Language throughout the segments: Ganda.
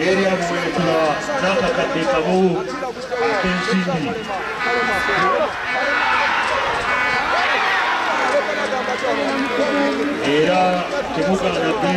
Area Buweekula n'akakadde kamu ak'ensimbi. Era temugaana bbi.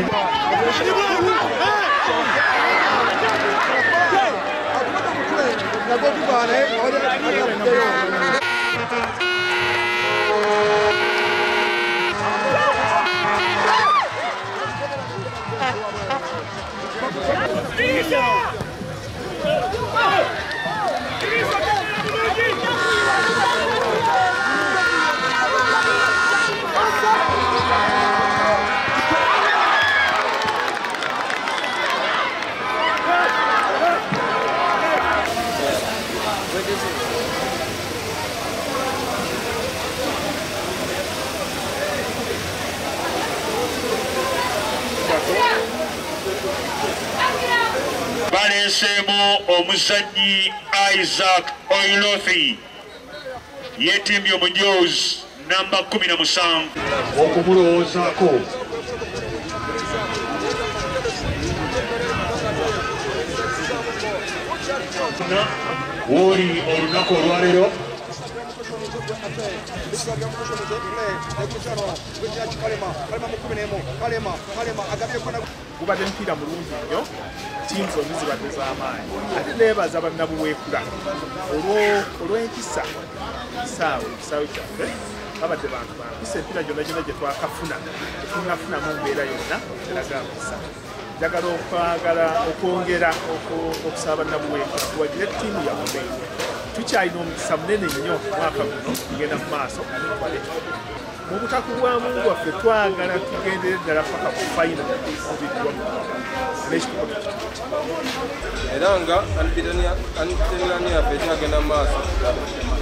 Baleeseemu omuzannyi Isaac Oilothi yeetimbye omujoozi namba 17 okumulowoozaako. Wooli olunaku olwaleero gubadde mupiira mulungi nnyo, ttiimu zombi zibadde z'amaanyi, ate neebaza bannabuweekula olw'empisa ekisaawe kyaffe. Babadde bantu bampisa, empiira gyonna gyonna gye twakafuna tetunnafunamu mbeera yonna teraga mpisa. Njagala okwagala okwongera okusaba bannabuweekula tuwagire ttiimu yaffe. Tukyalina omukisa munene nnyo mwaka guno tugenda mu maaso ate twale mu butaku bwa Mungu waffe, twagala tugendere ddala paka ku fayina n'ekikopo tukitutte. Era nga unbeaten yaffe ekyagenda mu maaso,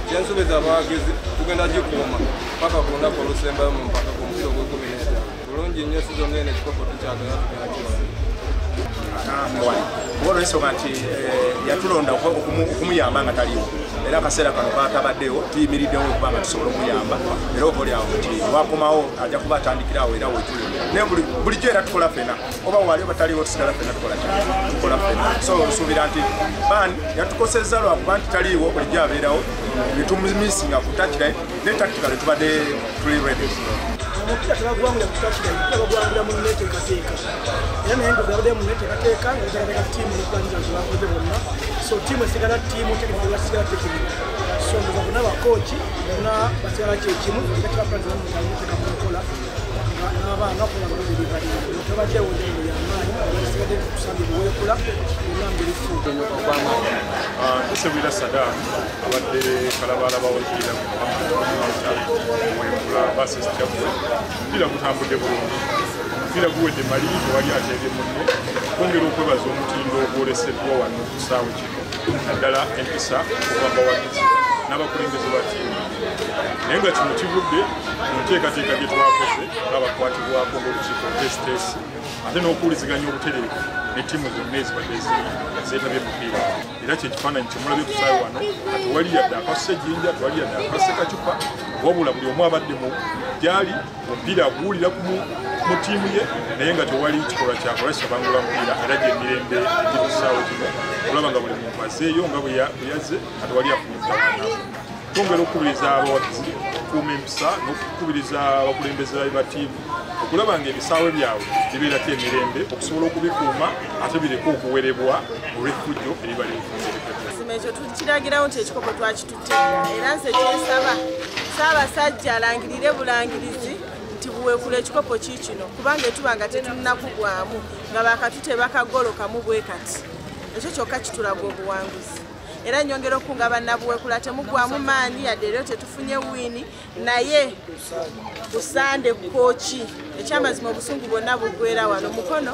kyensuubiza abawagizi tugenda gikuuma paka ku lunaku olusembayo mu mpaka ku mupiira ogw'ekumi n'etaano. Bulungi nnyo sizoni eno ekikopo tukyagala tugenda kiwangula. Olw'ensonga nti yatulonda okumuyamba nga taliwo, era akaseera kano katabaddewo tuyimiriddewo okubanga tusobola okuyamba, era oba oliawo nti wakomawo ajja kuba atandikirawo era wetuli naye bulijjo era tukola ffena, oba wali oba taliwo tusigala ffena tukola tukola ffena. So nsuubira nti ban yatukosezza lwakuba nti taliiwo, bulijjo abeerawo netumumisinga ku touchline ne tactically tubadde tuli ready. Omupiira tebagwangulira ku touchline, omupiira bagwangulira mu nneeteekateeka, era naye ndowooza babadde mu nneeteekateeka nga beteekateeka ttiimu n'okulangiza nti bakoze bonna. So ttiimu esigala ttiimu, tekinika basigala tekinika. So ndowooza bonna bakooki bonna basigala kyekimu, era kibakulangiza muteeka mu nkola n'abaana okukola nga babiri. Tebaddewo njawulo y'amaanyi, basigadde kusambye Buweekula bonna ngerifu. Nsewira Saddam abadde kalabalaba w'omupiira Buweekula versus Kyaggwe. Omupiira gutambudde bulungi, omupiira guwedde mali, tewali ateebye munne. Twongera okwebaza omutindo ogwoleseddwa wano ku kisaawe kino, naddala empisa okuva mu bawagizi n'abakulembeze ba ttiimu, naye nga kino kivudde mu nteekateeka gye twakoze ng'abakwatibwako ng'olukiiko oluteesiteesi, ate n'okuwuliziganya obutereevu ne ttiimu zonna ezibadde zeetabye mupiira. Era kyekifaananyi kyemulabye ku kisaawe wano nga tewali yadde akasusa ejjinja, tewali yadde akasusa kacupa, wabula buli omu abadde mu gyali omupiira aguwulira mu ttiimu ye, naye nga tewali kikolwa kyakola kitabangula mupiira. Era gy'emirembe egiri ku kisaawe kino olaba nga buli muntu azeeyo nga bwe yazze nga tewali afunye mutawaana. Twongera okukubiriza abawagizi okukuuma empisa n'okukubiriza abakulembeze ba ttiimu okulaba nga ebisaawe byabwe bibeerako emirembe okusobola okubikuuma ate bireke okuwerebwa olw'effujjo eriba lifunzerekedde. Ekyo tukiragirawo nti ekikopo twakitutte, era nze kyensaba Ssaabasajja alangirire bulangirizi nti Buweekula ekikopo kiikino, kubanga etuba nga tetunnakugwamu nga bakatuteba kagolo kamu bwe kati, ekyo kyokka kitulaga obuwanguzi. Era nyongera okukunga bannabuweekula temugwamu maanyi, yadde leero tetufunye wiini, naye ku Sande kooki ekyamazima obusungu bwonna buggwera wano mukono.